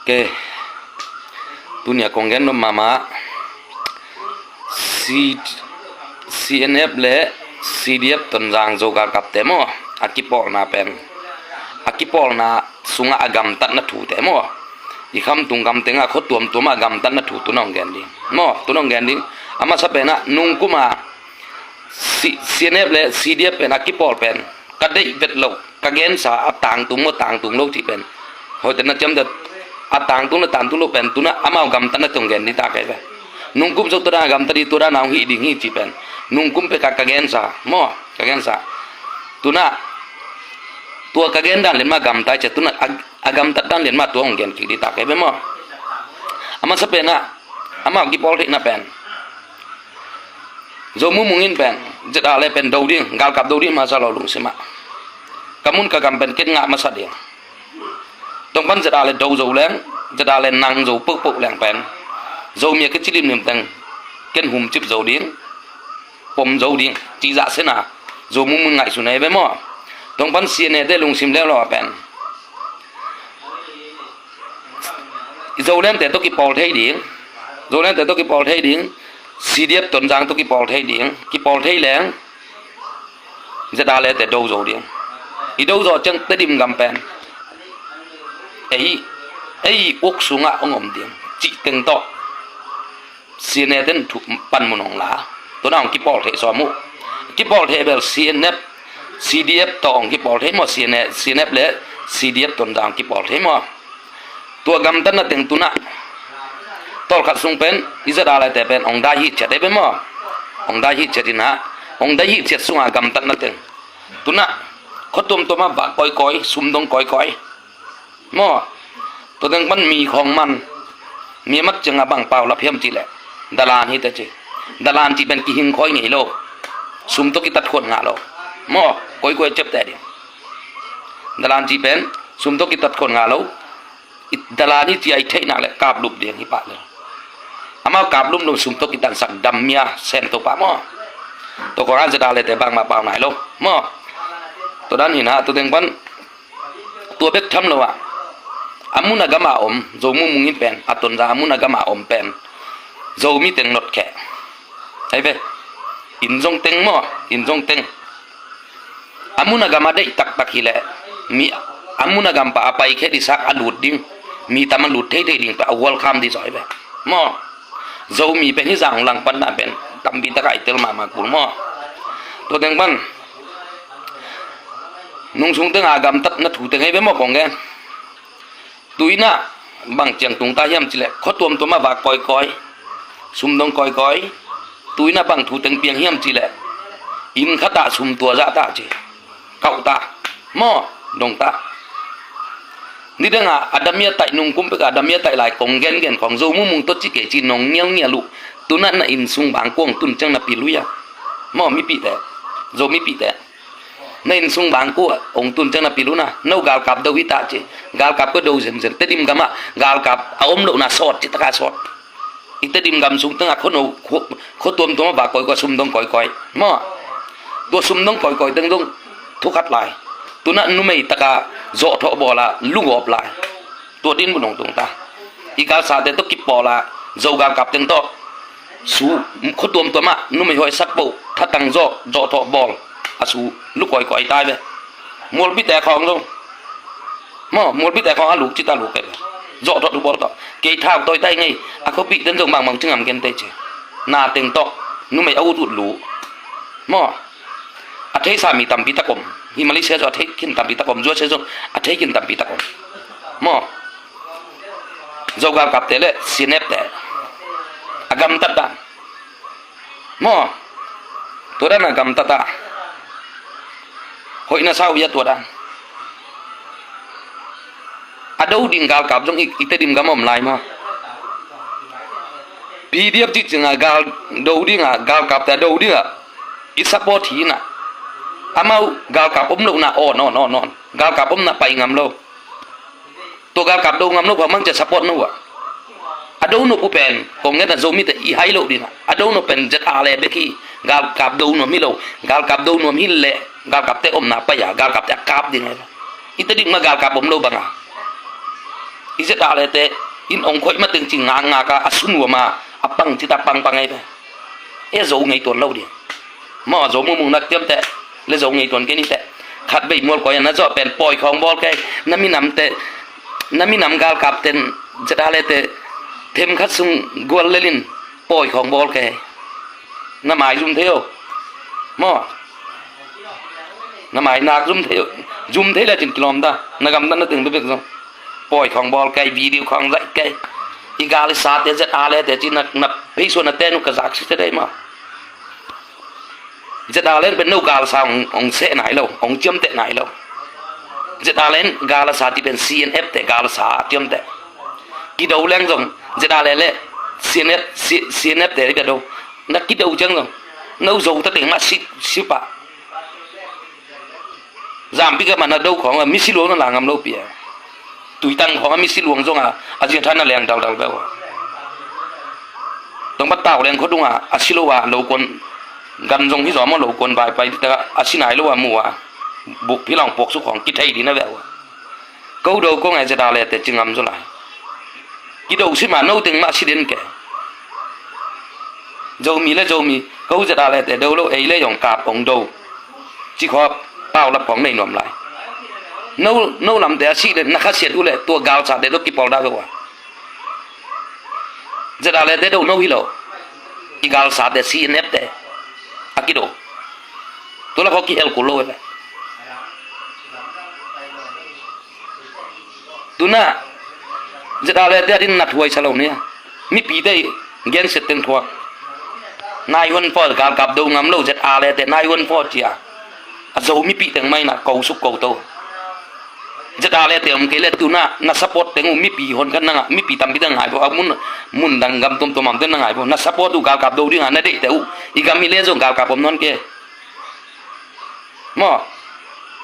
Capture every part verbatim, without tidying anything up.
Ok. Tuni a kong gen nop mahmah, C, C N F le C D F Tonzang Zo galkapte maw, a kipawlna pen, a kipawlna sungah a gamtatna thute maw, i khamtung gam tengah khua tuamtuamah a gamtatna thu tu nong gen ding maw, tu nong gen ding. A masa penah nungkum a C, C N F le C D F pen a kipawl pen ka deih vet lo, ka gensa a tangtung maw tangtung lo cih pen, hoihte na ciamte, a tangtung le tangtung lo pen tunah amau gamtatna tong gen ding ta kei ve. Nungkum sung tua dan a gamtat ding, tua dan a hong hih ding hi cih pen nungkum peka ka gensa maw, ka gensa. Tunah tua ka gen dan lian mah gamtai cia, tunah a, a gamtat dan lian mah tua hong gen kik ding ta kei ve maw. A masa penah amau kipawl theihna pen, Zo Mung Mung in pen Z R le pen do ding, galkap do ding masa lo lungsimah. Ka mun ka gam pen ken ngah masa ding. Tongpan Z R le do zo leng, Z R le nang zo pohpoh leng pen, Zomi a kici limlim teng ken humcip zo ding, pom zo ding cih zah sena Zo Mung Mung ngaihsun ahi ve maw. Tongpan C N A te lungsim leuleu a pen Zolandte tawh kipawl thei ding, Zolandte tawh kipawl thei ding, C D F Tonzang tawh kipawl thei ding, kipawl thei leng Z R le te do zo ding. I do zo ciang Tedim gam pen ei, ei uk sungah hong om ding cih teng tawh C N A ten thu panmun hong la. Tuna hong kipawl thei sawm uh. Kipawl thei bel C N F, C D F tawh hong kipawl thei maw, C N A, C N F le C D F Tonzang hong kipawl thei maw. Tua gamtatna teng tunah tawlkhat sung pen i Z R le te pen hong dai hih ciat ei be maw. Hong dai hih ciat inah, hong dai hih ciat sungah gamtatna teng tunah khua tuamtuamah vak kawikawi, sumdong kawikawi maw. Tua teng pan mi khawng man, mi a mat ciangah bang paulap hiam cihleh dalan hi teci. Dalan cih pen kihing khawi ngei lo, sum tawh kitat khuan ngah lo maw. Kawikawi ciapteh ding. Dalan cih pen sum tawh kitat khuan ngah lo. Dalan hi ci a i theih nak le kaplup ding hi pah le. Amau kaplup lo, sum tawh kitansak dam mia sem to pah maw. Tua kawngah Z R le te bangmah pau nai lo maw. Tua dan hinah tua teng pan tua bek tham lo ah, a mun a gam a om Zo Mung Mung in pen, a Tonzang a mun a gam a om pen Zomi teng notkheh. Ai ve, inn zong teng maw, inn zong teng. A mun a gam a deih taktak hileh mi a mun a gam pah a paikhia dihsak a lut ding, mi tam a lut theithei ding pah a welcome dih zaw ai ve maw. Zomi pen hih zang langpanna pen tampi takah i tel mahmah kul maw. Tua teng pan nungsung tengah a gamtatna thu teng hei ve maw kong gen. Tuinah bang ciang tungta hiam cileh khua tuamtuamah vak kawikawi, sumdong kawikawi. Tuinah bang thu teng piang hiam cileh inn khatah sum tua zahta ci, kauhta maw, dongta. Nidangah a damia taih nungkum pekah a damia taih lai kong gengen khawng Zo Mung Mung tawh ci kei ci nong ngialngial uh. Tunah na inn sung bangkua hong tun ciang na pil uh ia maw, mipihte, Zo mipihte. Na inn sung bangkua hong tun ciang na pil uh na, no galkap do hita ci. Galkap ka do zenzen. Tedim gamah galkap a om lohna sawt ci taka sawt. I Tedim gam sung tengah khua no, khua tuamtuamah vak kawikawi, sumdong kawikawi maw. Tua sumdong kawikawi teng dong thukhat lai. Tunah numei taka zawhthawh bawla lugawp lai. Tua din bu nong tungta i galsate tawh kipawla Zo galkap teng tawh su, khua tuamtuamah numei hoih sakpoh thatang zawh, zawhthawh bawl a su lukawikawi tai ve. Mualpite khawng zo maw, mualpite khawng a luk cita luk kei ve. Zawhthawh thu bawl tawh kei thau tawi tai ngei. A khuapihten zo bangmang cingam kente ci. Na teng tawh numei a ut ut lu maw. A theisa mi tampi tak om. Hi Malaysia zo a thei khin tampi tak om. U S A zo a thei khin tampi tak om maw. Zo galkapte le C N F te a gamtat dan maw. Tua dan a gamtat a hoih na sa uh ia tua dan. A do ding galkap zong i, i Tedim gam om lai maw. P D F cih cingah gal do dingah, galkapte a do dingah i support hi inah. Amau galkap om lohna awn awn awn awn, galkap omna pai ngam lo. Tua galkap do ngam lo phamang cia support no uh ah. A do nop uh pen kong ngetna Zomite i hai loh dinah a do nop pen Z R le bek hi. Galkap do nuam hi lo. Galkap do nuam hi leh galkapte omna pai a, galkapte a kap ding a. I Tedim mah galkap om lo banga i ZRA le te in ong khoih mateng ci ngakngak a, a sunuam a, a pang ci ta pangpang ei ve. E zo ngei tuan lo ding. Maw, zo mumung nak tiam teh, le zo ngei tuan kei ni teh. Khat bei mual koi a na zawh pen pawi khawng bawl kei, na minam te, na minam galkap ten ZRA le te them khat sung gual lelin pawi khawng bawl kei. Na mai zum thei o. Maw, na mai nak zum thei o. Zum thei le cin kilawm ta, na gamtat na teng bebek zong. Pawi khawng bawl kei, video khawng zaih kei. I gal i sa te ZRA le te ci na, na pheisuan na ten uh ka zak si te dei maw. ZRA le pen no galsa ong, ong seh nai lo, ong ciamteh nai lo. ZRA le galsa ti pen CNF te galsa ciamteh. Kido leng zong ZRA le le CNF, C-, CNF te ribe do. Na kido ciang zong no zo ta teng mah si, si pah. Zampi ka mana do khawng a misi luang na la ngam lo pia. Tuitang khawng a misi luang zong a, a ziatha na leng daldal beuh a. Tong pa tau leng khuadung a, a si lo a, lo kuan gan zong hi zaw maw, lo kuan baipai ta a si nai lo a mu a. Buk phi long puak su khawng kithei di na beuh a. Ko do kong e ZRA le te ci ngam zaw lai. Kido si ma no teng mah si den ke. Zomi le Zomi, ko ZRA le te do lo, ei le yong kap ong do. Ci khaw paulap khawng nei nuam lai. No, no lam te a si le na khasiat uh le tua galsa te do kipawl da ve ua. ZRA le te do no hi lo. I galsa te CNF te a kido. Tua la khaw kihel kul lo ve. Tuna ZRA le te a din na thuai sa lo nia. Mipite i gensiat teng thuak. Nai huan fo galkap do ngam lo ZRA le te nai huan fo cia. A zo mipi teng mai na ko suk ko to. ZRA le te om kei le tuna na support teng uh mipi hon khat na ngah, mipi tampi teng ngai bo, a mun, mun dang gam tuamtuam am teng na ngai bo. Na support uh galkap do ding a na deih te uh. I gam i le zong galkap om non ke. Maw,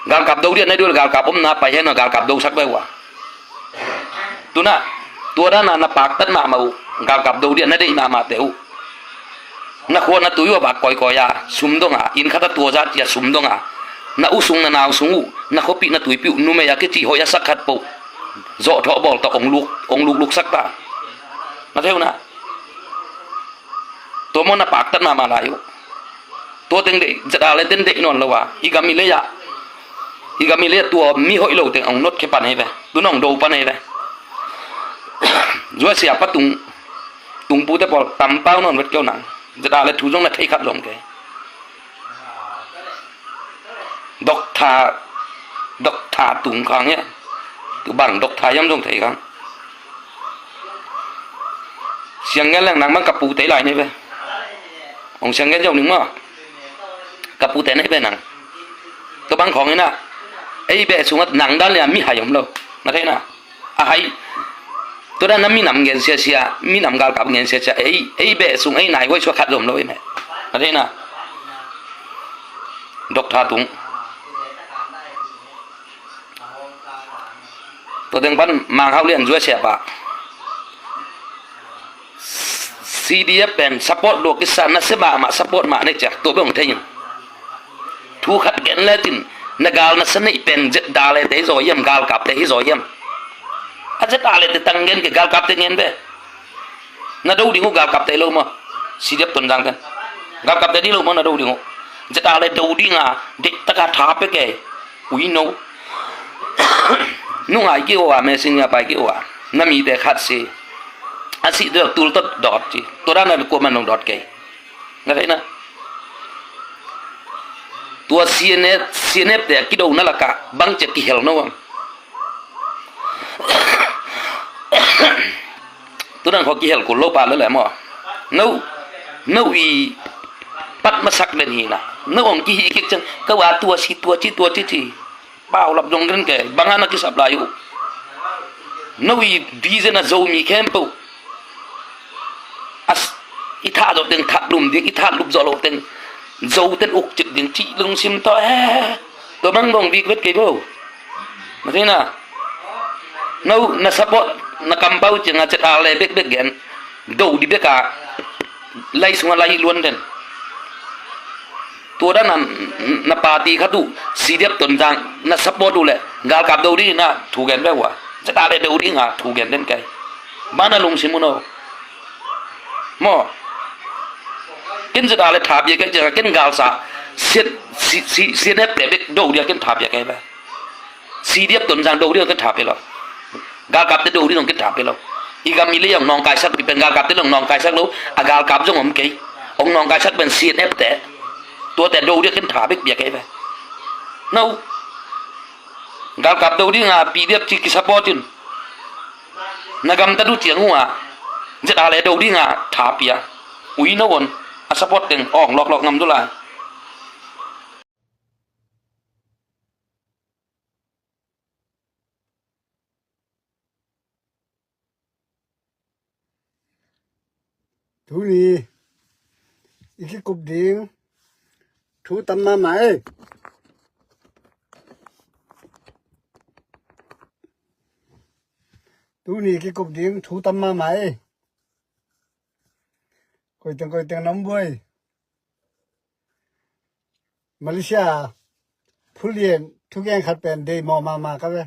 galkap do dia na dul galkap om na pai hen galkap do sak bai ua. Tuna, tua dana na paktat mahmah uh, galkap do dia na deih mahmah te uh. Na khua na tui uh a bak koikoi a, sum dong a, inn khat a tua zat cia sum dong a. Na u sung na nau sung uh, na khuapi na tuipi uh, numei a kici hoih a sak khat poh. Zawh thawh bawl ta ong luk, ong luk luk sak ta. Na theu na. Tua maw na paktat mahmah lai uh. Tua teng deih, ZRA le ten deih nawn lo a. I gam i lei ah. I gam i lei ah tua mi hoih lo teng ong not khia pan ei ve. Tun ong do pan ei ve. Zuaisia pa tung, tung pute pawl tam pau nawn vet keu nang. ZRA le thu zong na thei khat zong kei. Doctor, doctor tung khang hia. Tu bang doctor hiam zong thei khang. Siang ngen leng nang bang ka pute lai nei ve. Ong siang ngen zong ning maw. Ka pute nei ve nang. Tu bang khong ina. Ei beh sungat nang dan lia mi hai om lo. Na thei na. A hai. Tua dan na minam ngen siasia, minam galkap ngen siasia, ei, ei beh sung ei nai huai sua khat zom lo ei meh. Na thei na. Doctor tung. Tua teng pan Mang Hau Lian Zuaisia pa. CDF pen support lua kisa na se mahmah support mah nei ciak tua beng thei in. Thu khat gen le cin na gal na sa neih pen ZRA le te hi zaw hiam, galkap te hi zaw hiam. A ZRA le te tang gen ke galkap te ngen ve. Na do ding uh galkap te lo maw. CDF Tonzang te. Galkap te ding lo maw na do ding uh. ZRA le do ding a, deih taka tha pe ke. Ui no. Nungai ki ua, mesing a pai ki ua. Na mi te khat si. A si dawk tul tot dawt ci. Tua dan na kuaman nong dawt kei. Na thei na. Tua CNF, CNF te kido na laka bang ciak kihel no am. Tunan kho kihel kul lo pa lo le maw. No, no i pat masak den hi na. No ong kihi kik cang, ka wa tua si tua ci tua ci ci. Pau lap zong den ke, bang a na kisap lai uh. No i di zen a Zomi khempeuh. As, i thah zawh teng thah lum ding, i thah lup zawh loh teng Zo ten uk cip ding cih lungsim tawh, eh, tua bang dong bik vet kei bo. Masi na. No, na support, na kampau ciang a ZRA le bekbek gen. Do di bek a. Lai sung a lai luan den. Tua dan na, na party khat uh, CDF Tonzang, na support uh le, galkap do di na, thu gen bek ua. ZRA le do ding a thu gen den kei. Bang na lungsim un aw. Maw. Ken ZRA le tha pia kei ciang a ken galsa. Siat, si, si, siat hep te bek do dia ken tha pia kei ba. CDF Tonzang do ding ken tha pia lo. Galkapte do ding ken tha pia lo. I gam i lei hong nawngkaisak pi pen galkapte le hong nawngkaisak lo. A galkap zong om kei. Hong nawngkaisak pen CNF te. Tuate do ding ken tha bek pia kei ve. No. Galkap do ding a PDF ci kisapportin. Na gamtat uh ciang uh a ZRA le do ding a tha pia. Ui no on. A support teng hong lawklawk ngam tu lai. Tuni i kikup ding thu tam mahmah ei. Tuni i kikup ding thu tam mahmah ei. Koiteng koiteng na om buai. Malaysia, Phulian thugen khat pen deih mawh mahmah ka ve.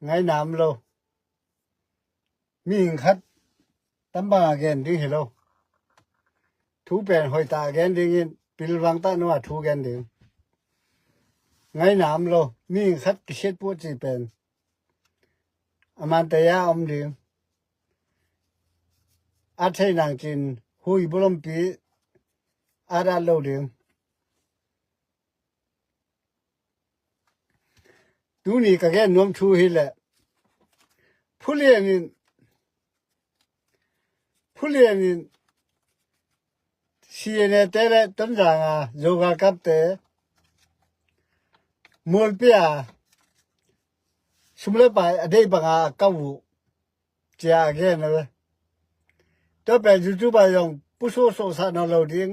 Ngaina om lo. Mihing khat tambang a gen ding hi lo. Thu pen hoih tah a gen ding in pilvang tah nuam a thu gen ding. Ngaina om lo. Mihing khat kisiat puah ci pen a mante a om ding. A thei nang cin hui bulompi a dat lo ding. Tuni ka gen nuam thu hi leh Phulian in, Phulian in CNA te le Tonzang a Zo galkapte mualpi a sum le pai a deih banga a kau uh cia a gen a ve. Tua pen YouTube a zong pusuhsuhsah nawn lo ding,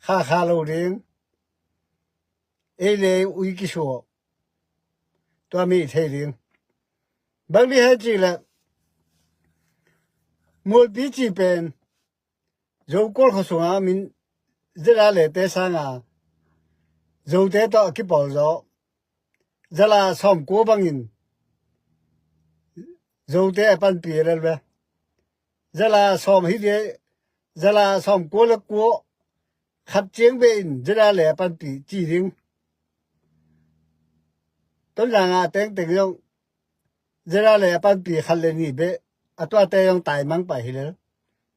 khakha lo ding. Ei le ei ui kisuah. Tua mi thei ding. Bang di hai ci le mualpi ci pen Zo kual khua sunga min ZRA le te sanga Zote tawh a kipawl zaw. ZRA sawmkua bangin Zote a panpi a lel ve. ZRA sawm hi dia, ZRA sawmkua le kua khat ciang beh in ZRA le a panpi ci ding. Tonzang a tengteng zong ZRA le a panpi khat le nih beh a tuate zong taimang pai hi lel.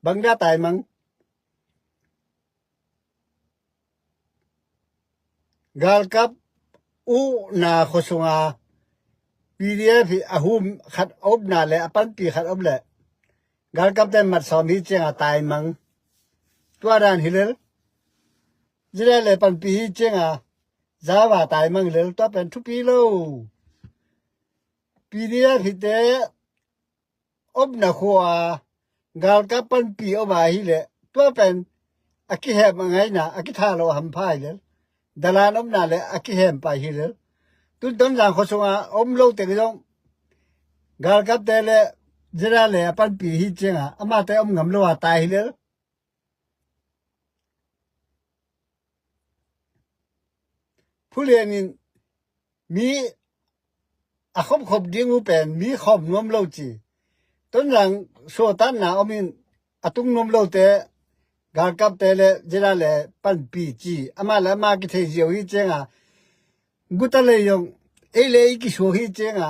Bang dia taimang. Galkap upna khua sunga PDF hi a hum khat a upna le a panpi khat a up le galkapte mat sawm hi cianga taimang. Tua dan hi lel. ZRA le panpi hi cianga zava taimang lel. Tua pen thupi lo. PDF hite opna khua a galkap panpi om a hi leh tua pen a kihem a ngaina a kitha lo a hampha hi lel. Dalan opna le a kihem pai hi lel. Tun Tonzang khua sunga om lo teng zong galkapte le ZRA le a panpi hi cianga amate om ngam lo a tai hi lel. Phulian in mi a khopkhop ding uh pen mi khawm nuam lo ci. Tonzang suahtakna om in a tung nuam lote galkapte le ZRA le panpi ci. Amah le amah kithei ziau hi cianga guta lei zong ei le ei kisuak hi cianga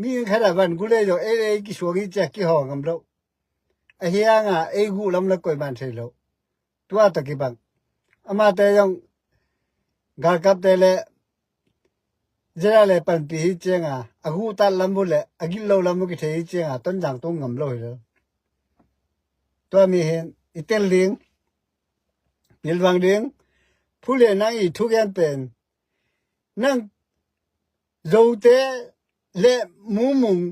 mi khat a van gu lei zong ei le ei kisuak hi cianga kihaw ngam lo. A hianga ei guh lam le koiman thei lo. Tua tawh kibang amate zong galkapte le ZRA le panpi hi cianga a guhtat lam uh le a gilh lo lam uh kithei hi cianga Tonzang tung ngam lo hi lo. Tua mi hin i tel ding, pilvang ding. Phulian nang i thugen pen nang Zote le mumung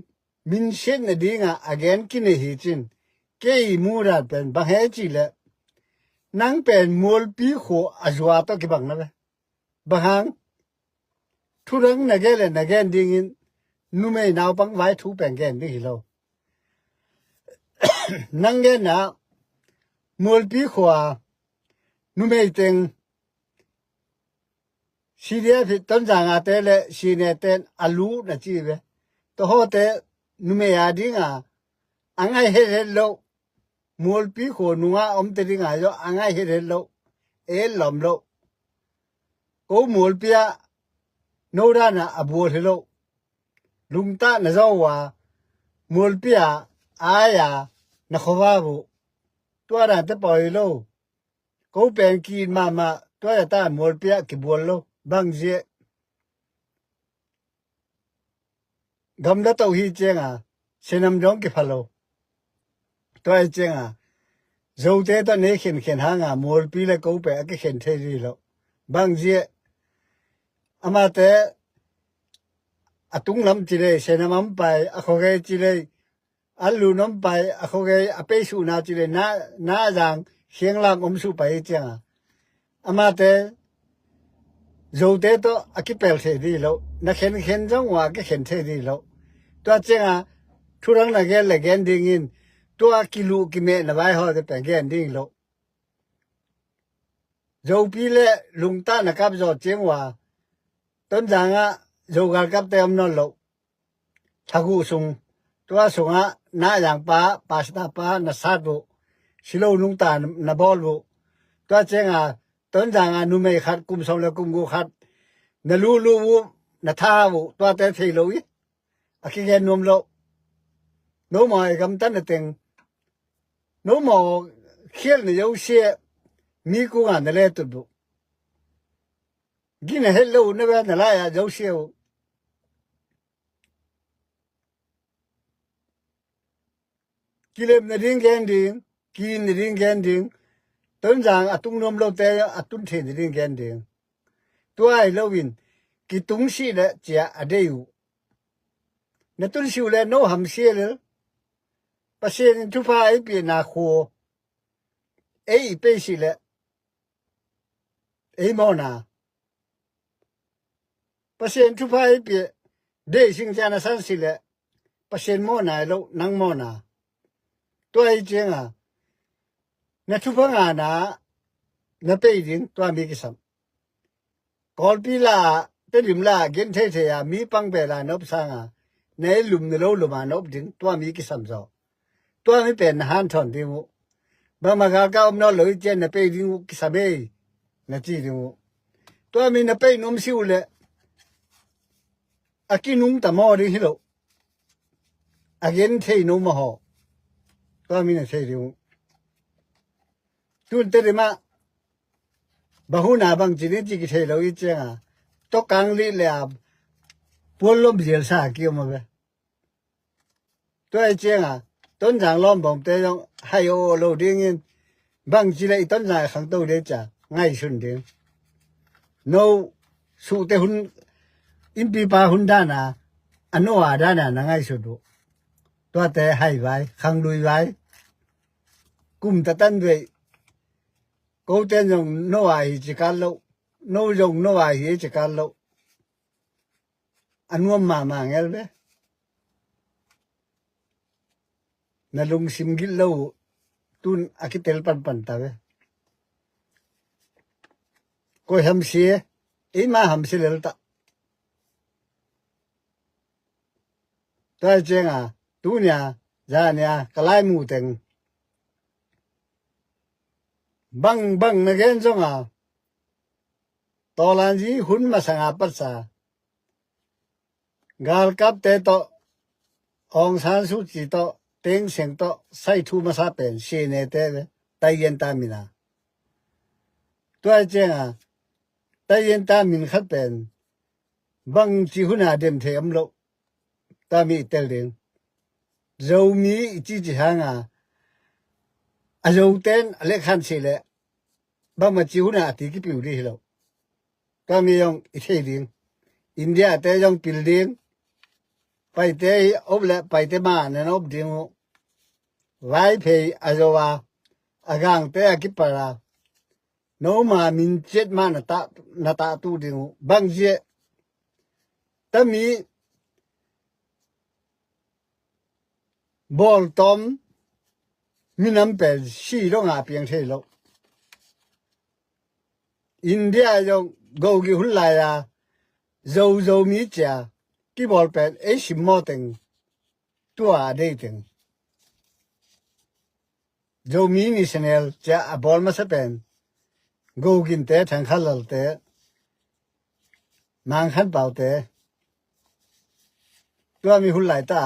minsiatna dinga a gen kinei hi cin kei mudat pen bang he ci le nang pen mualpi khua a zua tawh kibang na ve. Bang hang thudang na gen le na gen dingin numei naupang vai thu pen gen ding hi lo. Nang genna mualpi khua numei teng CDF hi Tonzang a te le CNA ten a lu na ci ve. Tua hawte numei a dinga a ngaih hethet loh, mualpi khua nungah omte dinga zong a ngaih hethet loh, et lawm loh. Ko mualpi ah no dana a bual hi loh. Lungtah na zawh uh a, mualpi ah a ai a na khuavak uh, tua dante pawi lo. Ko pen ki-it mahmah, tua zata mualpi ah kibual lo. Bang ziah? Gamla toh hi cianga, sianam dong kipha lo. Tua hi cianga, Zote tawh nei khenkhen hanga mualpi le ko pen a kikhen thei dih lo. Bang ziah? Amate a tunglam ci lei, sianam om pai, a khuagei ci lei, a lunom pai, a khuagei a peisuhna ci lei, na, na zang khianglam om suh pai hi cianga, amate Zote tawh a kipel thei dih lo. Na khenkhen zong uh a kikhen thei dih lo. Tua cianga thudang na gen le gen dingin, tua kiluh kimeh na vaihawte pen gen ding lo. Zopi le lungtah na kap zawh ciang uh a, Tonzang ah Zo galkapte om nawn lo. Thaguh sung, tua sungah na zangpa, pastor pa na sat uh, silo nungta na bawl uh. Tua cianga Tonzanga numei khat, kum sawm le kum guk khat na luhluh uh, na tha uh, tuate thei lo hi. A kigen nuam lo. No maw i gamtatna teng, no maw khialhna zosia mi kunga na letut uh. Gina het lo uh na ve na lai-ah zosia uh. Kilem nading gen ding, ki-it nading gen ding, Tonzang a tung nuam lote a tun thei nading gen ding. Tua hi loin kitung sih le cia a dei uh. Na tun sih uh le no hamsia lel. Pasian in thupha ei piahna khua ei i pei sih le ei mawhna. Pasian thupha ei piah, deih sing ciang na san sih le Pasian mawhna hi lo, nang mawhna. Tua hi cianga na thupha ngana na pei ding, tua mi kisam. Kawlpi la, Tedim la gen theithei a mi pang bela na op sanga na ei lum na lo luma na op ding, tua mi kisam zaw. Tua mi pen na hanthawn ding uh. Bangmah galkap om nawn lo hi cian na pei ding uh kisam ei, na ci ding uh. Tua mi na pei nuam sih uh le a kinungta maw ding hi lo. A gen thei no maw haw. Tua mi na thei ding uh. Tun Tedim ah bang huna bang ci ding ci kithei lo hi cianga, tokang lih le a puan lom zial sa a kiom a ve. Tua hi cianga Tonzang lawmbawmte zong hai aw lo dingin, bang ci le i Tonzang i khangto ding cia ngaihsun ding. No suhte hun, innpipa hun dana, a no a dana na ngaihsun uh. Tuate hai vai, khanglui vai. Kum tatan veih. Kote zong no a hi ci kal lo. No zong no a hi ci kal lo. A nuam mahmah ngel ve. Na lungsim gilh lo uh tun a kitel panpan ta ve. Koi hamsia, eima hamsia lel ta. Tua hi cianga tunia, zania ka lai mu teng bang bang na gen zonga, tawlanzi hun masanga patsa galkapte tawh, Aung San Suu Kyi tawh, Thein Sein tawh sai thu masa pen C N A te ve, Taiyan ta mina. Tua hi cianga Taiyan ta min khat pen bang ci huna dem thei om lo. Tua mi i tel ding. Zomi i cici hanga a Zoten a lekhan sih le bangmah ci huna a ti kipiu dih hi lo. Tua mi zong i thei ding. India te zong pil ding. Paite hi op le Paite ma na op ding uh. Vaiphei a zo a, a gangte a kipal a, noma min ciat mah na tah, na tah tu ding uh. Bang ziah? Tami bawltawm minam pen si dongah piang thei lo. India zong gogi hun lai-a Zo, Zomi cia kibawl pen ei simmawh teng, tua a deih teng. Zomi National cia a bawl masa pen Go Ginte, Thang Khan Lalte, Mang Khan Paute, tua mi hun laita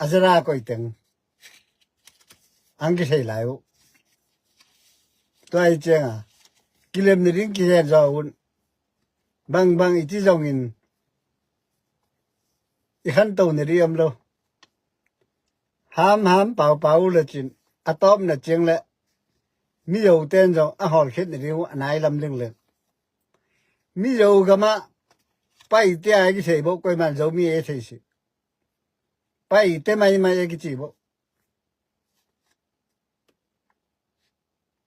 a zara koih teng ang kithei lai uh. Tua i cianga kilem nading kihen zaw un. Bangbang i ci zongin i khanto nading om lo. Hamham paupau uh le cin a tawpna ciang le mizo ten zong a hawlkhiat nading uh a nai lam lengleng. Mizo gamah Paite a kithei boh, koiman Zomi a thei si. Paite maimai a kici boh.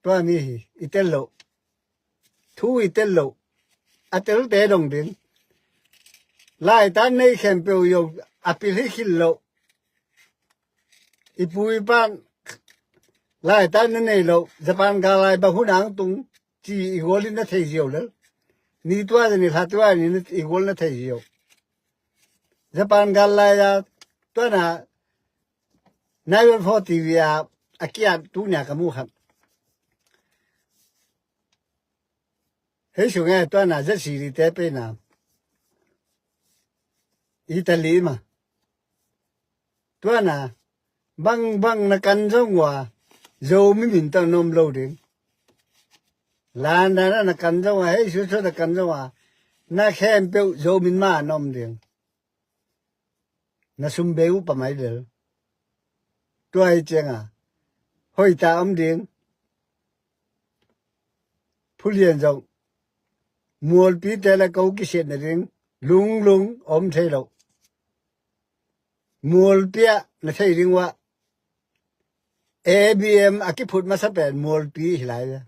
Tua mi hi i tel loh, thu i tel loh, a telte dong ding. Laitan nei khempeuh yo a pil hi khil loh. I pu i pan laitan na nei loh, Japan gal lai bang hun ang tung ci i gual in na thei ziau lel. Ni tua zani hla tua ni i gual na thei ziau. Japan gal lai a tuana Naiwan Forty V a a kiat tu nia ka mu khat. Hei sung e tuana Z C D te pe na Italy ma. Tuana bangbang na kan zong ua Zomi min tawh na om lo ding. Landa na na kan zong ua, hei suso na kan zong ua, na khempeuh Zomi min ma na om ding. Na sum bei uh pamai lel. Tua hi cianga hoita om ding. Phulian zong mualpi te le ko kisiat nading lunglung om thei lo. Mualpi ah na thei ding uah A B M a kiphut masa pen mualpi hi lai ve.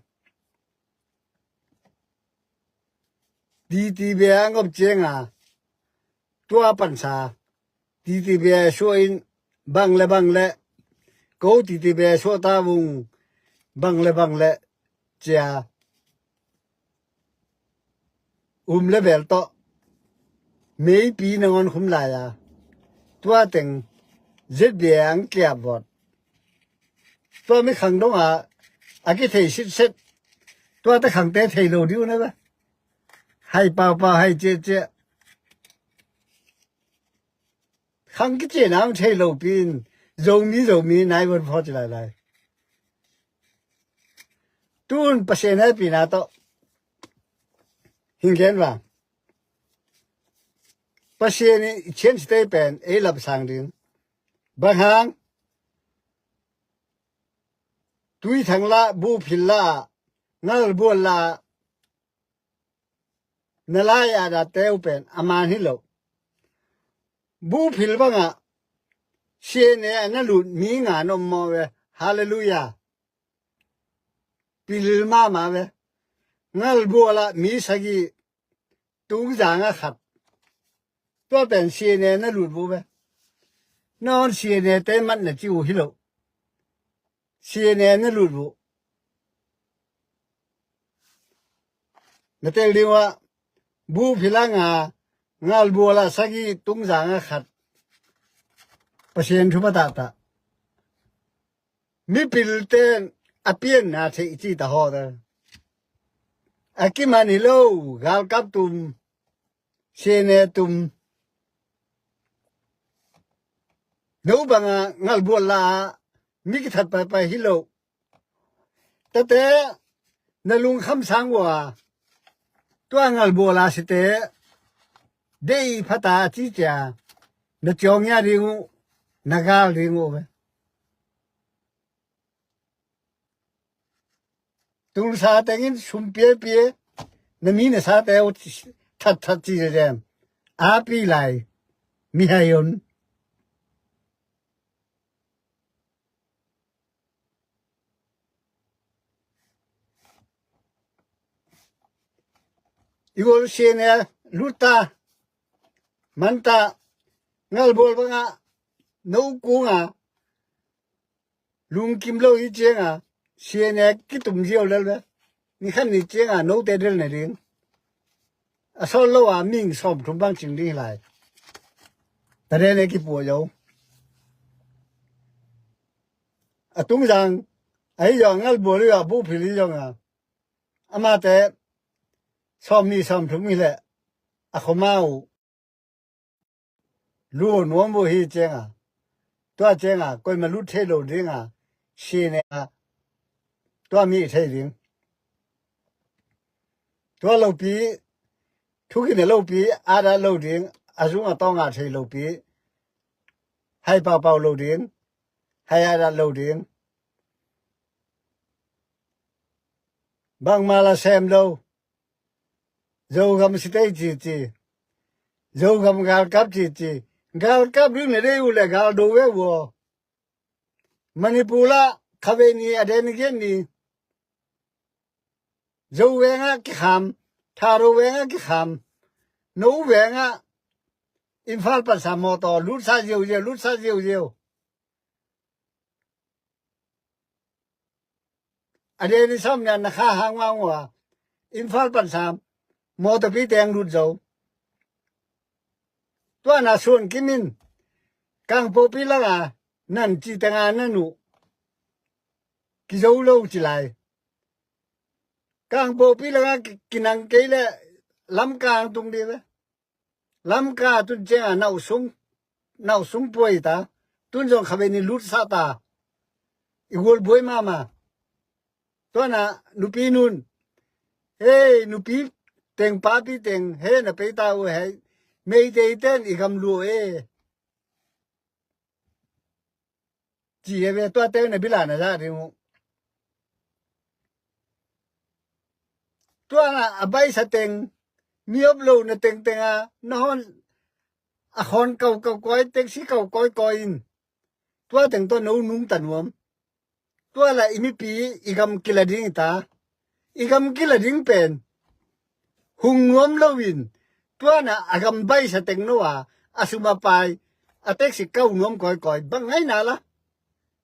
Titi bia a ngop cianga tua pansa titi bia suah in bang le bang le ko titi bia suah ta vung bang le bang le cia um le bel tawh meipi nangawn khum lai a tua teng Z B A ang kiap vawt. Tua mi khang dong a a kithei sitset. Tua te khangte thei lo diu na ba. Hai paupau hai ciacia. Khang kiciana ang thei lo pin Zomi Zomi nai gon phaw ci lailai. Tun Pasian hai pina tawh hing gen vang. Pasian i chian sitei pen ei lapsang ding. Bang hang tui thang la bu phil la ngal bual la na lai a da teu pen a man hi lo. Bu phil bangah siane a na lut mi nga na om maw ve. Halleluia. Pil mama ve. Ngal bual ah mi sagi tung zanga khat. Tua pen siane na lut bu ve. Non siane te mat na ci uh hi lo. Siane na lut bu. Na tel ding uah bu phila nga ngal buala sagi tung zanga khat. Pasian thu patahta mipil ten a pianna thei ci ta haw ta. A kiman hi lo galkap tum siane tum no banga ngal bual la mi kithat paipai hi lo. Tate na lungkham sang ua tua ngal bual la site dei phata a ci cia na ciawng ia ding uh na gal ding uh ve. Tulsa tengin sum piapia na mi na sate uh that that ci zem a pi lai mi hai un. I gol siane luta manta ngal bual banga no kunga lungkim lo hi cianga siane kitum ziau lel ve. Ni khan ni cianga note del na ding a sawt lo a ming sawmthum bang cing ding hi lai. Taden e kipuah zo. A tungzang ahi zong ngalbual hi a buhphil hi zong a amate sawmnih sawmthum hi leh a khoma uh lu nuam uh hi cianga, tua cianga koima lut thei lo dinga sine a tua mi thei ding. Tua lopi thukine lopi ada lo ding, a zung a tawnga thei lopi hai paupau lo ding, hai ada lo ding. Bangmah la sem lo. Zogam sitei cici, Zogam galkap cici. Galkap ding na dei uh le galdo ve uh aw. Manipur ah khavei ni a den ni gen ni Zo vengah kikham, Tharo vengah kikham, No vengah Imphal pansa mawtaw lutsa ziauziau, lutsa ziauziau. A den ni sawm nia na kha hang vang uh a Imphal pansa mawtawpi teng lut zo. Tuana suan kimin Kangpokpi langa nan ci tenga nan uh kizo lo ci lai. Kangpokpi langa kinang kei le Lamka ang tung dih ve. Lamka tun cianga nauh sung, nauh sung puai ta. Tun zong khavei ni lut sah ta. I gual buai mama. Tuana nupi nun, hei nupi teng papi teng hei na pei ta uh hei. Meitei ten i gam luo e. Ci e ve tua teng na bila na za ding uh. Tuana a baisa teng, mi op lo na tengtenga na hon a khon kau kau koi, tengsi kau koi koi in. Tua teng tua no nungta nuam. Tua la i mipi i gam kila ding ta. I gam kila ding pen hung nuam loin tuana a gam baisa teng no a, a sum a pai, a teksi kau nuam koi koi bang ngaina la.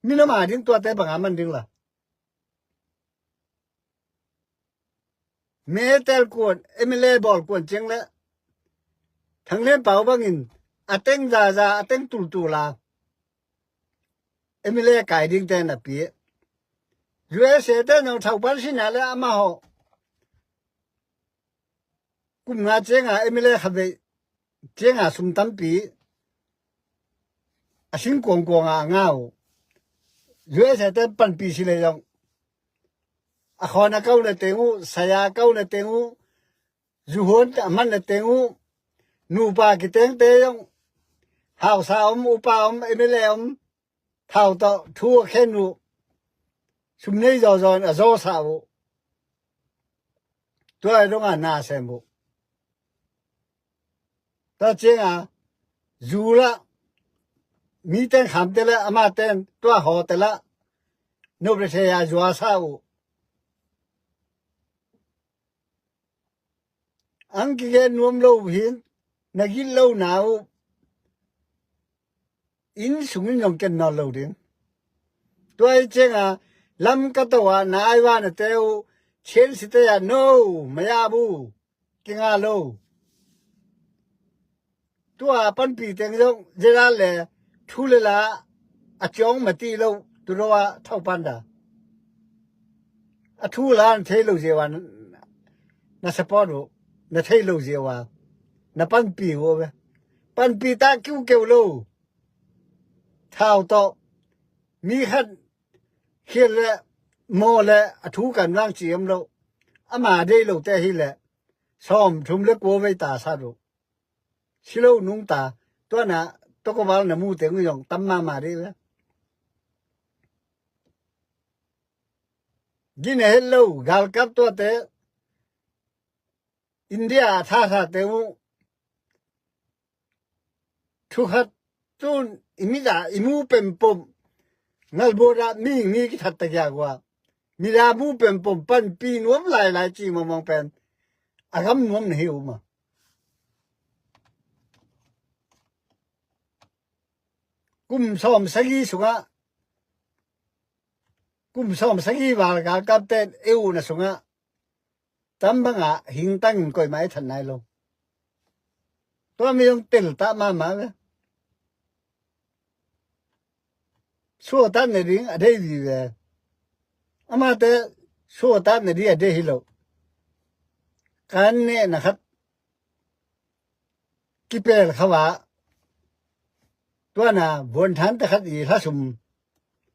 Minama ding tuate banga man ding la. Metel kuan, M L A bawl kuan ciang le Thang Lian Pau bangin a teng zaza, a teng tultul a M L A kai ding ten a pi. U S A ten zong thau pan sina le amah hawh kum nga cianga M L A khavei cianga sum tampi a sing kuangkuanga a nga uh. U S A ten panpi si le zong a khawn a kau na teng uh, saya a kau na teng uh, zuhuan a man na teng uh, nupa kitengte zong hausa om, upa om, M L A om, thau tawh thu a khen uh, sum nei zawzaw in a zawsa uh. Tua i donga na sem uh. Tua cianga zu lah mi ten khamte lah ama ten tua hawte lah nop le thei a zuasa uh. Ang kigen nuam lo uh hin na git lo na uh inn sungin zong ken nawn lo ding. Tua hi cianga lam ka to ah na aiva na te uh chian site ah no maya bu kinga lo. Tua panpi teng zong zeda le thu le la a ciawng mati lo tudo a thau panda. A thu la na thei lo zia uh a na support uh na thei lo zia uh a na panpi uh ve. Panpi ta kiukeu lo. Thau tawh mi khat khial le maw le a thu kan vang ci om lo. Ama dei lo te hi le sawm thum le kua vei ta sat uh. Si lo nungta tuana tokoval na mu teng uh zong tam mama dei ve. Gina het lo galkap tuate India a thathate uh thukhat tun i mit a i mu pempom ngalbuat ah mi mi kithat takiak uh a mit a mu pempom panpi nuam lailai ci mamang pen a gam nuam na hi uh ma. Kum sawm sagi sungah kum sawm sagi val galkapte e uh na sungah tam bangah hingtangin koimah e that nai lo. Tua mi zong teltak mahmah ve. Suahtakna ding a deih vive. Amate suahtakna ding a deih hi lo. Kan nehna khat kipel kha va. Tuana vuanthante khat i hlasum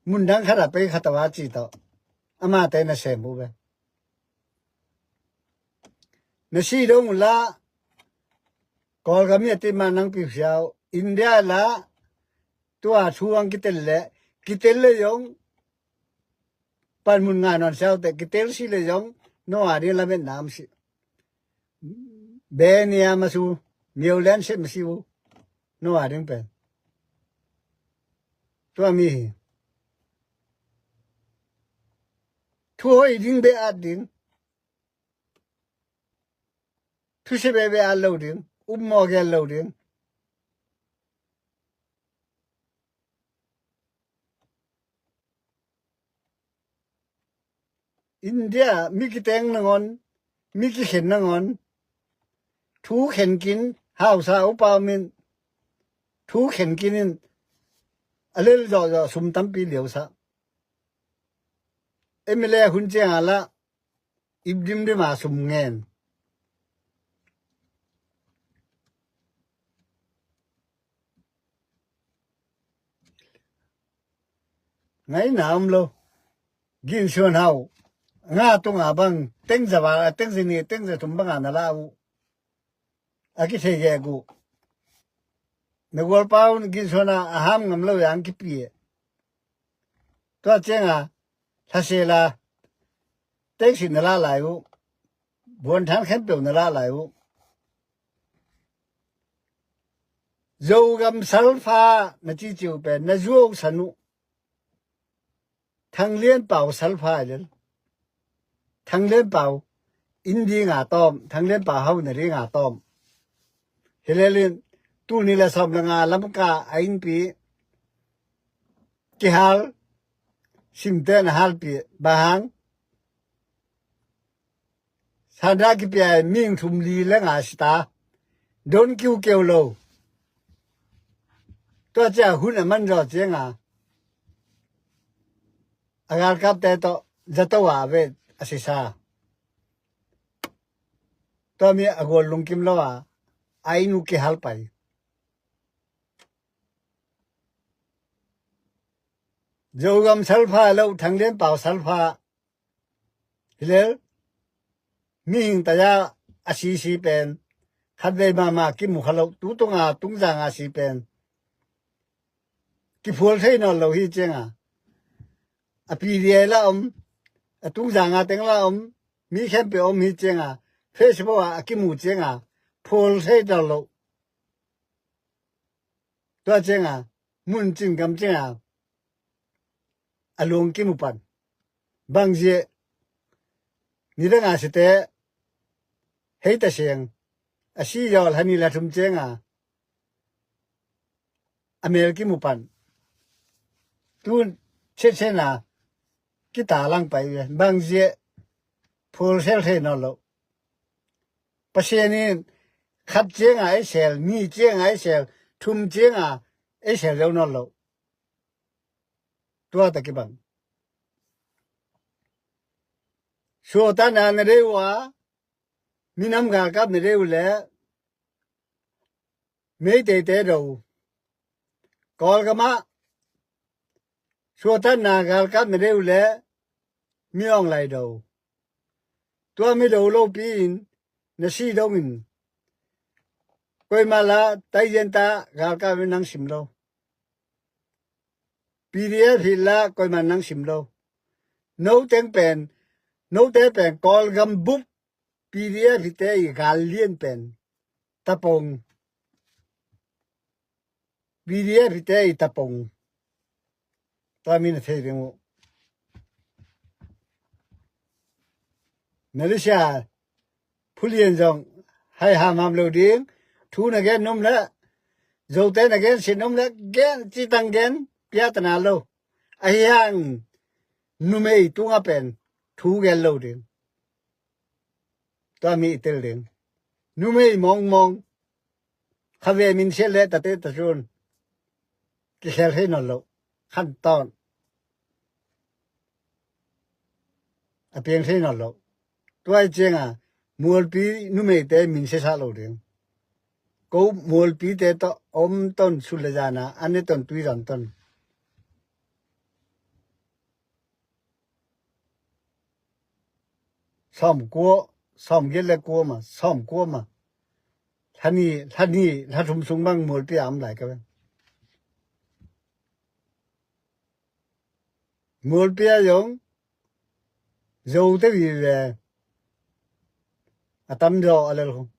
mundang khat a pei khat a va ci tawh amate na sem uh ve. Na si dong uh la Kawlgam hi a ti mah nang pi siau India la tua thu ang kitel le kitel le zong panmun nga nawn siaute kitel si le zong no a ding lametna am si. Benia masu miau len se masi u no a ding pen tua mi hi. Thu hoi ding be at ding. Thusia bebe a lo ding, upmawh gel lo ding. India mi kiteng nangawn, mi kikhen nangawn, thu khen kin hausa upa min thu khen kin in a lel zawhzawh sum tampi liausa. M L A hun ciang a la ip dimdim a sum ngen. Ngaina om lo. Ginsuan hau nga tunga bang tengza val a tengza ni tengza tum banga na la uh. A kithei gek uh. Na gualpa un ginsuana a ham ngam lo yang kipi e. Tua cianga thasela tengsin na la lai uh. Buanthan khempeuh na la lai uh. Zogam salfa na ciciu pen na zuau san uh. Thanglian pau salfa i lel. Thanglian pau inn dinga tawm, Thanglian pau hau na dinga tawm. Hilelin tuni le sawm le nga Lamka a innpi kihal simte na halpi bahang. Sanda kipia ming thum li le nga sita don kiu keu lo. Tua cia hun a man zaw cianga a galkapte tawh zato a vet a sisa. Tua mi a gual lungkim lo a a inn uh kihal pai. Zogam salfa lo Thanglian pau salfa. Hilel mihing taya a sisi pen khatvei mahmah kimu kha lo tu tunga tungzanga si pen kiphual thei nawn lo hi cianga a P D A la om a tungzanga teng la om mi khempeuh om hi cianga Facebook a a kimu cianga phual thei nawn lo. Tua cianga mun cin gam cianga a luang kimu pan bangzia ni danga site hei ta siang a si yawl hani la thum cianga a mel kimu pan tun setsena kita lang pai bangzia phul sel thei nawn lo. Pasian in khat cianga ei sel, ni cianga ei sel, thum cianga ei sel zo nawn lo. Tua ta kibang suatana na dei uh a minam galkap na dei uh le Meiteite do Kawlgamah suatanna galkap na dei uh le mi awng lai do. Tua mi do lopi in na si dongin koima la taizianta galkap in nang sim lo. P D F hi la koima nang sim lo. No teng pen note pen Kawlgam bup P D F hite i gal lian pen tapong. P D F hite i tapong. Tua mi na thei ding uh. Malaysia phulian zong hai hamham lo ding. Thu na gen num le zote na gen sin num le gen citang gen piatana lo. Ahi hang numei tunga pen thu gen lo ding. Tua mi i tel ding numei mawngmawng Kha ve min siat le tate ta cun kikhel thei nawn lo. Khan tawn a piang thei nawn lo. Tua hi cianga mualpi numeite min siasa lo ding. Ko mualpite tawh om ton sulazana an ne ton tuizan ton. Sawm kua, sawm giat le kua ma, sawm kua ma. Hlani, hlani, hla thum sung bang mualpi a om lai ka ve. Mualpi a zong, Zote vive. A tam zaw a lel khong.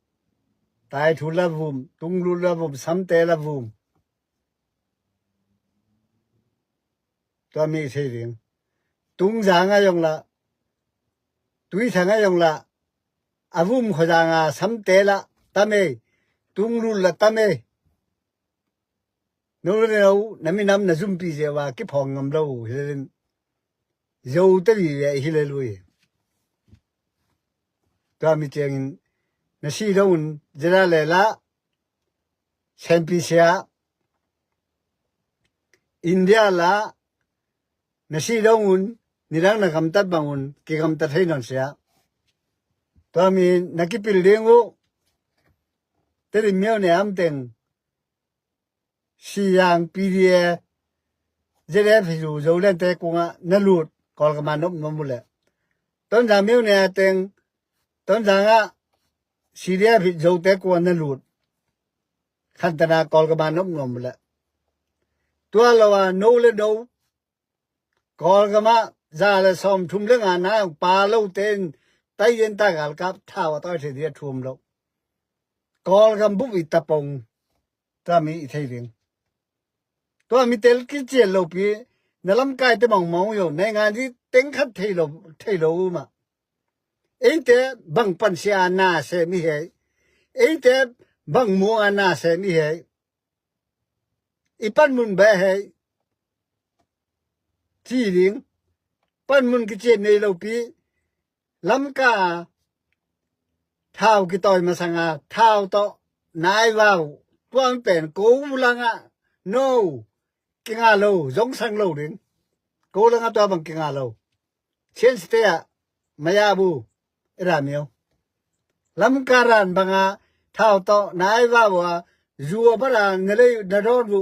Taithu la vum, tunglut la vum, samte la vum. Tua mi thei ding. Tungzang a zong la, tuithang a zong la, a vum khuazanga samte la tam ei, tunglut la tam ei. No le no, na minam na zumpi zia va kiphawng ngam lo hi le. Zote vive hi le lui. Tua mi ciangin na si dong un, zia le la, Senpi sia, India la, na si dong un, nidang na gamtat bang un, kigamtat thei nawn sia. Tua mi na kipil ding uh, Tedim miau ne am teng, Siyang P D A, Z F hi zu Zoland te kungah na lut, Kawlgam a nop nuam uh leh. Tonzang miau ne a teng, Tonzang ah C D F hi Zote kungah na lut. Khantana Kawlgam a nop nuam uh leh. Tua lo a no le no, Kawlgam ah za le sawm thum le nga na hong pa lo ten tai yen ta galkap thau a tawi thei dia thum lo. Kawlgam bup i tapong. Tua mi i thei ding. Tua mi tel kician lo pi, na lamkai te mawngmawng uh yo, naingan di teng khat thei lo, thei lo uh mah. Eite bang pansia na sem i hei. Eite bang muang a na sem i hei. I panmun beh hei. Ci ding. Panmun kician nei lo pi. Lamka thau kitawi masanga thau tawh nai vau. Tuang pen ko langah no kinga lo, zong sang lo ding. Ko langah tua bang kinga lo. Chin State ah maya bu i ra miau. Lamka ran banga thau tawh nai vau a, zu a bara na lei na dawn bu.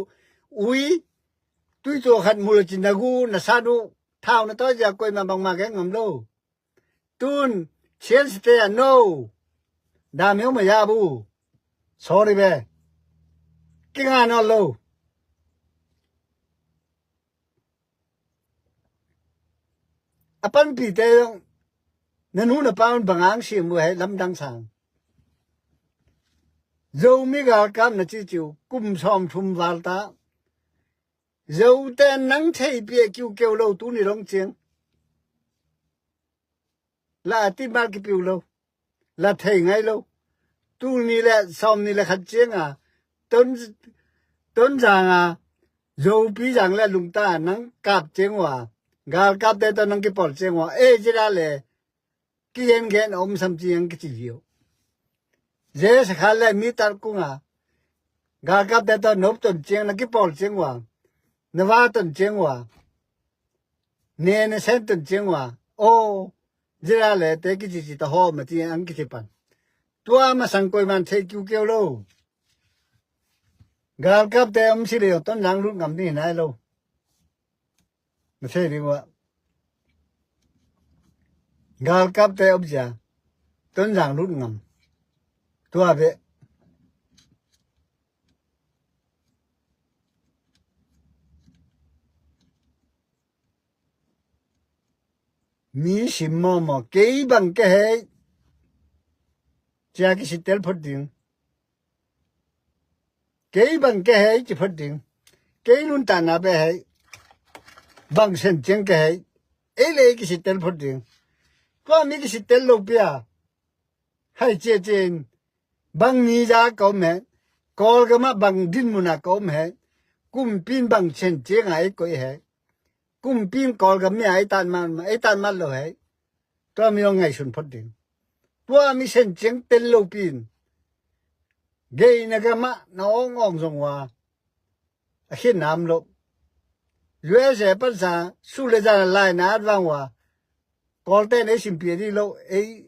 Ui, tui tua khat mul cin na gu na san uh, thau na tawi zia koima bangma keng ngam lo. Tun, Chin State ah no. Dam hiau maya bu. Sorry be. Kinga nawn lo. A panpite zong, na nu na pa un bang ang siam uh hei lamdang sang. Zomi galkap na ciciu, kum sawm thum val ta. Zote nang thei piak kiu keu lo tuni long ciang. La a ti mal kipiu lo. La thei ngai lo. Tuni le sawm ni le khat cianga. Ton, ton zanga. Zopi zang le lungta nang kap ciang ua. Galkapte to nang kipawl ciang ua. E, zira le. Kigen gen om sam ciang kici liu. Ze sakhan le mi tar kunga. Galkapte to nop ton ciang na kipawl ciang ua. Na va ton ciang ua. Ne na sen ton ciang ua. O, zira le te kici ci ta ho ma ci ang kici pan. Tua masang koiman thei kiu keu lo. Galkapte om si le ton lang lut ngam ni nai lo. Na thei ding ua. Galkapte om cia. Ton lang lut ngam. Tua be. Mi sim mawmaw kei bang ke hei. Cia kisitel phot ding. Kei bang ke hei ci phot ding. Kei nuntakna be hei. Bang sen ciang ke hei. Ei le ei kisitel phot ding. Tua mi kisitel lo pia. Hai cia cian. Bang ni za ka om hei. Kawlgam ah bang dinmun a ka om hei. Kumpin bang sen ciang a ei koih hei. Kumpin Kawlgam mi a ei tan mat, ei tan mat lo hei. Tua mi ngaihsun phot ding. Tua mi sen ciang tel lo pin. Geina gamah na awngawng zong uh a, a khin nam lo. U S A pansa sule zana laina at vang uh a, Kawlte in ei simpi a ding lo, ei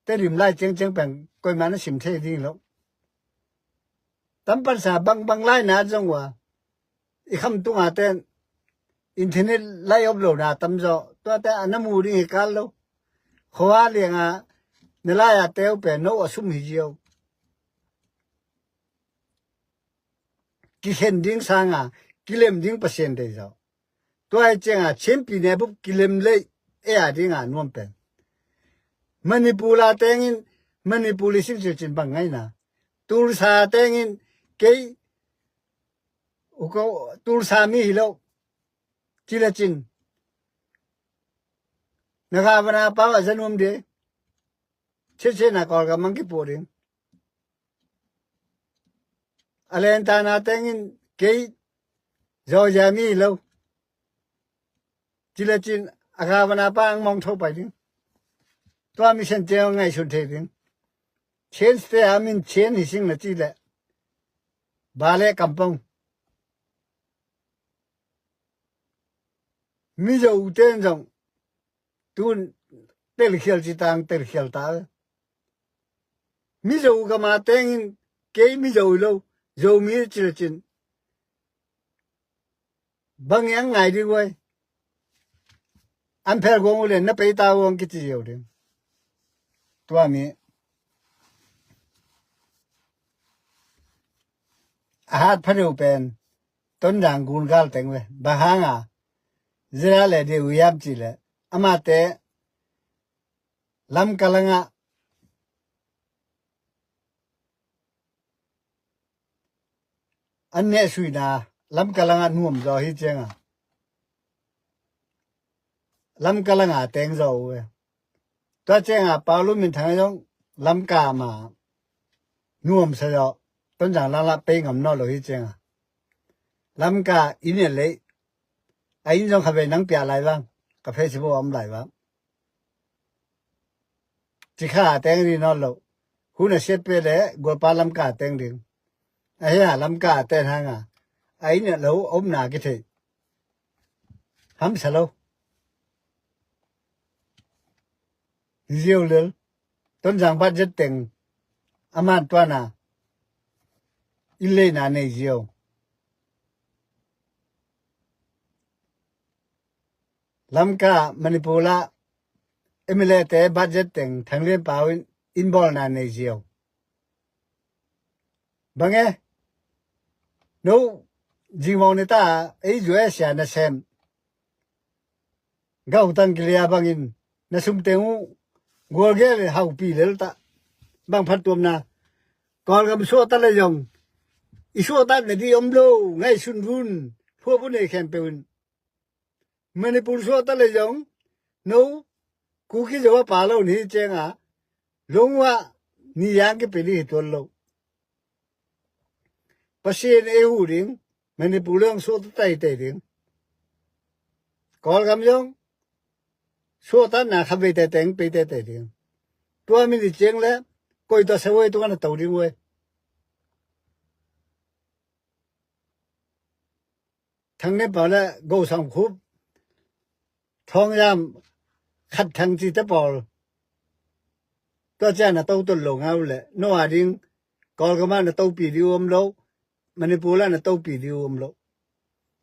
Tedim lai ciangciang pen koima na sim thei ding lo. Tam pansa bangbang laina at zong uh a, i kham tunga ten internet lai op lo na tamzaw tuate a na mu ding hi kal lo. Khua lianga na lai a teu pen no a sum hi zio. Kikhen ding sanga kilem ding Pasian dei zaw. Tua hi cianga Chinpi ne bup kilem lei e a dinga nuam pen. Manipur a tengin Manipur i singsilcin bang ngaina. Tulsa tengin kei uko Tulsa mi hi lo. Cila cin na gavana pau a zanuam de. Cecena Kawlgam mang kipuh ding. A lentana tengin kei zawzia mi lo. Cila cin a gavana pa ang mong tho pai ding. Tua mi sen ceo ngaihsun thei ding. Chenste a min chen hi sing na cile. Bale kampong. Mizo uten zong tun telkhial citang telkhial ta. Mizo gama tengin kei Mizo lo, Zomi cilcin. Bang yang ngai ding uai. An phel guang ulen na peita uang kici ziau ding. Tua mi a hat phadeu pen Tonzang gun gal teng ve. Bang hanga zira le de uyam ci le amate Lamka langa an neh suina Lamka langa nuam zaw hi cianga Lamka langa teng zaw uh e. Tua cianga Paulu min thang zong Lamka ma nuam sa zaw Tonzang lala pei ngam naw lo hi cianga Lamka inn e lei a inn zong kha vei nang piah lai vang ka Facebook a om lai vang. Cikha a teng ri nawn lo. Hun a siat peh le gualpa Lamka a teng ding. A hia Lamka a ten hanga a inn a lo omna kithei. Hamsa lo. Ziau lel. Tonzang bat zet teng a man tuana inn leina nei ziau. Lamka Manipur ah M L A te budget teng Thang Lian Pau in innbawlna nei ziau. Bang e no zingmawng ne ta ei zuai a sia nasem gau tang kilia bangin na sum teng uh gualgel haupi lel ta bang phat tuamna Kawlgam suahta le zong i suahta na di om lo ngaihsun vun phuapu nei khempeuh in Manipur suahta le zong no Kuki zo a pa lo ni cianga lungua ni yang kipili hi tuan lo. Pasian ei hu ding Manipur le zong suahta tai tai ding. Kawlgam zong suahta na kha vei tai teng pei tai tai ding. Tua mi ni ciang le koi tua sa uai tua na tau ding uai. Thang ne pau le go sam khup thong yam khat thang ci te pawl. Tua cia na to tun lo ngau le no a ding Kawlgam ah na topi di um lo. Manipur ah na topi di um lo.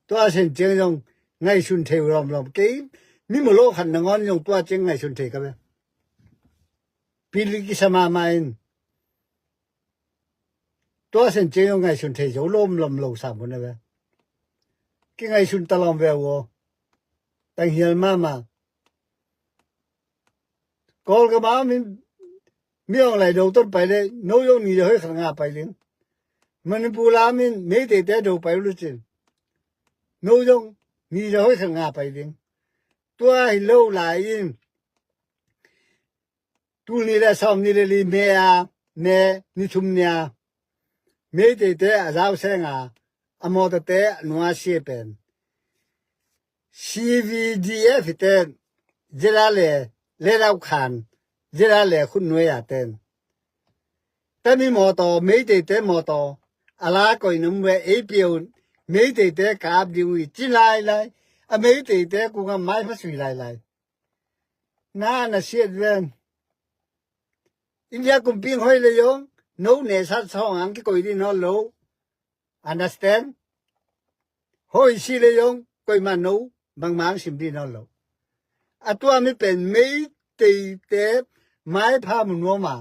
Tua sen ciang zong ngaihsun thei lawm lawm kei mi mu lo khat na ngon zong tua ciang ngaihsun thei ka ve. Pili kisa mama in tua sen ciang ngaihsun thei zo lawm lawm lo sam hun a ve. Ki ngaihsun ta lawm ve aw. Tang hial mama. Kawlgam a mi mi ong lai do ton pai le no zong ni le hoi khat nga pai ding. Manipur a min Meitei te do pai lu cin no zong ni le hoi khat nga pai ding. Tua hi lo lai in tul ni le sawm ni le li me a me ni thum nia Meitei te a zau senga a mawta te a nua sia pen C V D F te zela le le lau khan zela le khun nuai a ten Tami mawtaw, Meiteite mawtaw a la koih nam ve, ei pia un, Meiteite ka ap ding uh hi ci lailai. A Meiteite kungah maipha sui lailai. Na na siat ven. India kumpi hong hoih le zong no nehsat sawng ang kikoih ding nawn lo. Understand? Hoih si le zong koihman no bangmah ang sim ding nawn lo. A tua mi pen Meiteite maipha mu nuam a,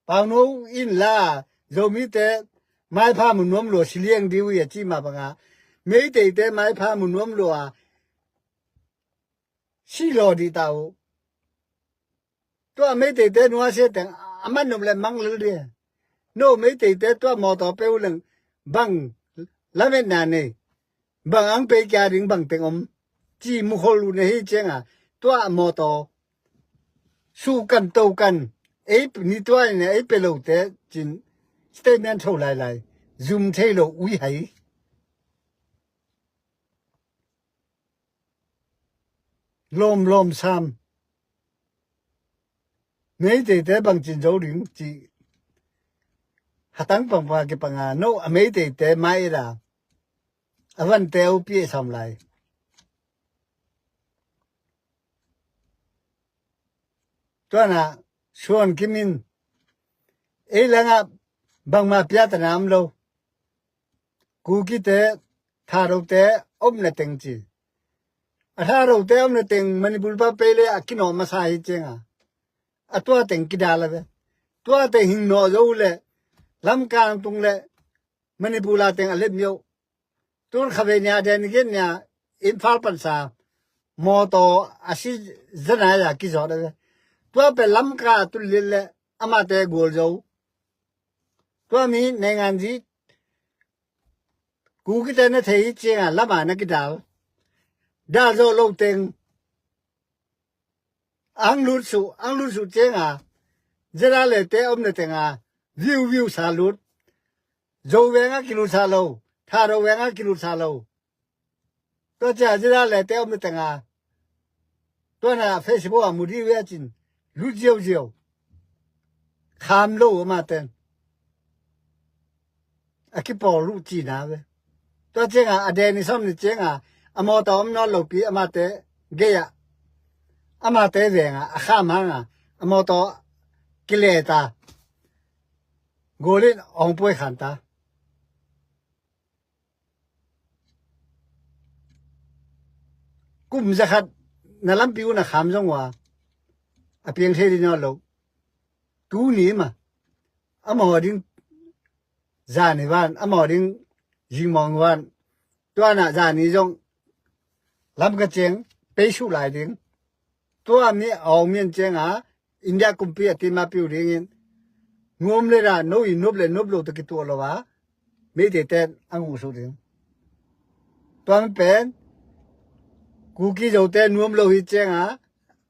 Pauno in la Zomite maipha mu nuam lua si liang ding uh hi a ci mah banga, Meiteite maipha mu nuam lua a si law dih ta uh. Tua Meiteite nuasia teng a man nop le mang lel dih. No Meiteite tua mawtaw pe uh leng bang lametna nei, bang ang pei kia ding bang teng om ci mukhol uh na hi cianga, tua mawtaw suhkan tokan ei ni tua in ei pe lote cin statement tho lailai, zum thei lo ui hai. Lawmlawm sam. Meiteite bangcin zo ding ci. Hatang pangpa kipanga no a Meiteite mai ila a vante u pi sam lai. Tuana suan kimin ei langa bangma piatana am lo. Kukite, Tharote omna teng ci. A Tharote omna teng Manipur pa pei le a kinawh masa hi cianga, a tua teng kidal a ve. Tua teng hing nawh zo le Lamkang tung le Manipur la teng a lem yo. Tun khavei nia den gen nia Imphal pansa mawtaw a si zana ya kizawt a ve. Tua pe Lamka a tun lin le amate gual zo. Tua mi nei ngan zi Kukite na thei hi cianga lama na kidal. Dal zawh lo teng ang lut suh, ang lut suh cianga Zedale te omna tenga viu viu sa lut. Zo venga kilut sa lo, Tharo venga kilut sa lo. Tua cia Zedale te omna tenga tuana Facebook a mu dih ve a cin lut ziauziau. Kham lo amate a kipawl uh cina ve. Tua cianga a deni sawm ni cianga a mawtaw om nawn lopi amate gei-ah amate venga a kham hanga a mawtaw kileta golin ong puai khanta. Kum zakhat na lampi uh na kham zong ua a piang thei ding nawn lo. Tuni ma amau ding zani van, amau ding zingmawng van. Tuana zani zong lam ka ciang pei suh lai ding. Tua mi a ong mian cianga India kumpi a tima piu dingin nuam le da no i nup le nup lo ta kituah lo a Meiteite a nguh suh ding. Tua mi pen Kuki Zote nuam lo hi cianga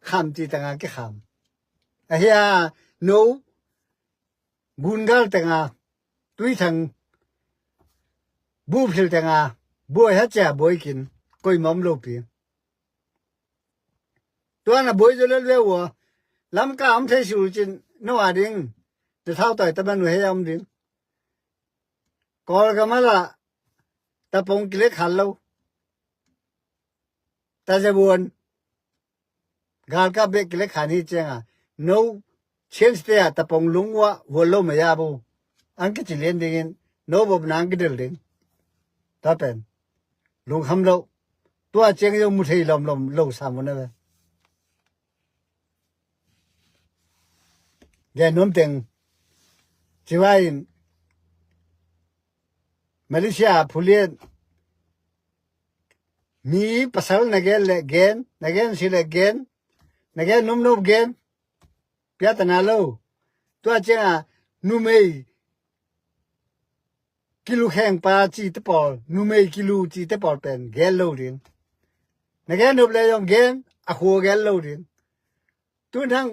kham ci tanga kikham. Ahia no gungal tenga tuithang buphil tenga buai hacia buai kin koimawm lopi. Tuana buai zo lel ve ua Lamka om thei sul cin no a ding na thau toi taman uh hei a om ding. Kawlgam a la tapong kilek khal lo. Tazabuan galkap bek kilek khan hi cianga no chance te a tapong lung ua hual lo maya bu ang kici lian dingin no bopna ang kidel ding. Tapen lungkham lo. Tua ciang yo mu thei lawmlawm lo sam un a ve. Gen nuam teng civain Malaysia phulian mi pasal na gen le gen, na gen si le gen, na gen numnum gen. Piatana lo. Tua cianga numei kilu khengpa ci te pawl, numei kilu ci te pawl pen gen lo ding. Na gen nop le zong gen a khua gen lo ding. Tun hang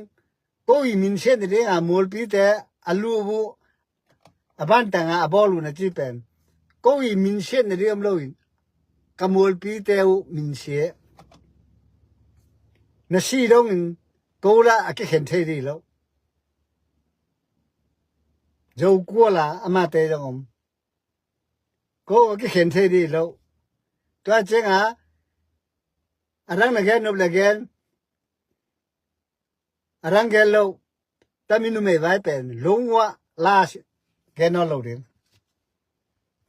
ko i minsiat na dinga mualpite a lubu a bantanga a bawl uh na ci pen ko i minsiat na ding om loin ka mualpite uh minsia. Na si dongin ko la a kikhen thei dih lo. Zo kuala amate zong om. Ko kikhen thei dih lo. Tua cianga a dang na gen nop le gen, a dang gen lo. Tami numei vai pen lungua la gen nawn lo ding.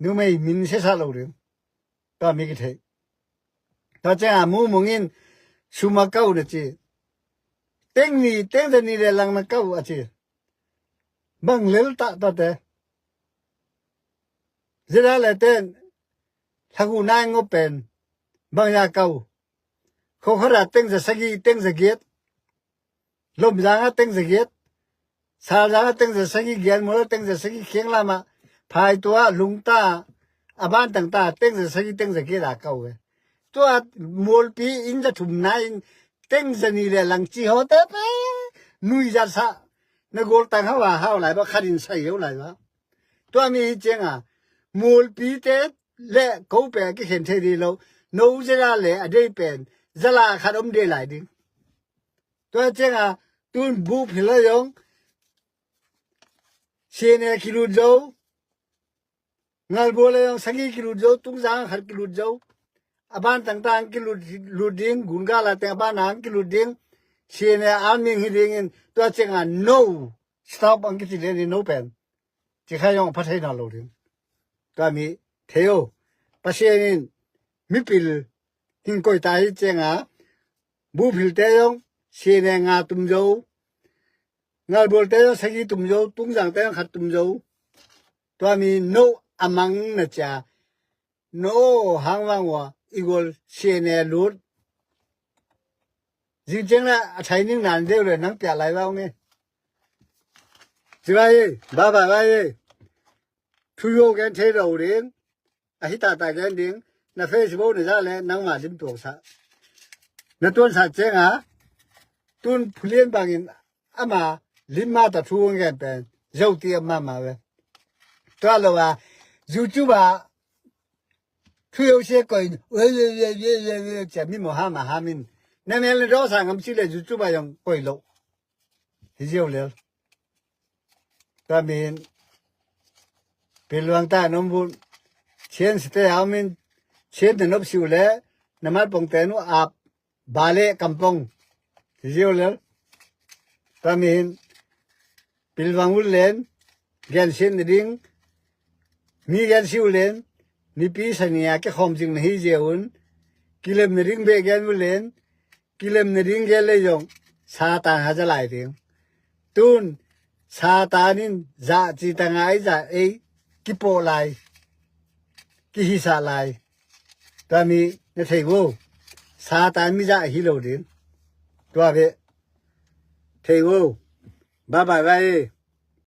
Numei min siasa lo ding. Tua mi kithei. Tua cianga mumung in suma kau na ci. Teng ni teng za ni le lang na kau a ci. Bang lel ta tuate. Zeda le ten thagu nai ngop pen bang ya kau. Khokhara teng za sagi teng za giat. Lomzanga teng za giat. Salzanga teng za sagi, Gianmula teng za sagi, Khianglama, Phaitua, Lungta, a bantang ta teng za sagi teng za giat a kau ve. Tua mualpi in za thum nai in teng za ni le lang ci hawte pe nuizat sa. Na gol tang hau a hau lai ba khatin sai hau lai ba. Tua mi hi cianga mualpite le ko pe a kikhen thei dih lo. No zela le a dei pen zala khat om dei lai ding. Tua cianga tun bup hila yong siene kilut zo. Ngalbua le yong sagi kilut zo, tungzang khat kilut zo. A ban tangta ang kilut lut ding, gun gala teng a ban ang kilut ding. Siene an ming hi dingin tua cianga no stop ang kici le ni no pen. Ci kha yong a pha thei na lo ding. Tua mi thei o. Pasian in mipil hing koi ta hi cianga bup hilte yong siene nga tum zo. Ngalbualte yong sagi tum zo, tungzangte yong khat tum zo. Tua mi no a mang na cia. No hang vang ua i gol siene lut. Zing ciang la a thai ning nan deu le nang pia lai vau nge. Ci vai, ba ba vai. Thu yo gen thei lo ding. A hi tata gen ding. Na Facebook na za le nangma lim tuang sa. Na tuan sa cianga tun phulian bangin ama lim ma ta thu gen pen zo ti ama ma ve. Tua lo a YouTube a thu yo se koi we we we we we we cia mi mo ha ma ha min. Na mel na do sa ngam ci le YouTube a yong koi lo. Hi ziau lel. Tua min pilluang ta nom vun. Chin site au min chin te nop siu le na mat pong te nu ap ba le kampong. Hi ziau lel. Tua min pilluang vun len gen sin na ding. Mi gen siu len nipi sania ke khom jing na hi ziau un. Kilem na ding be gen vun len. Kilem na ding gen le yong Satan ha za lai ding. Tun Satan in za ci ta ngai za ei kipo lai. Kihisa lai. Tua mi na thei vo. Satan mi za hi lo ding. Tua ve. Thei vo. Bye bye bye.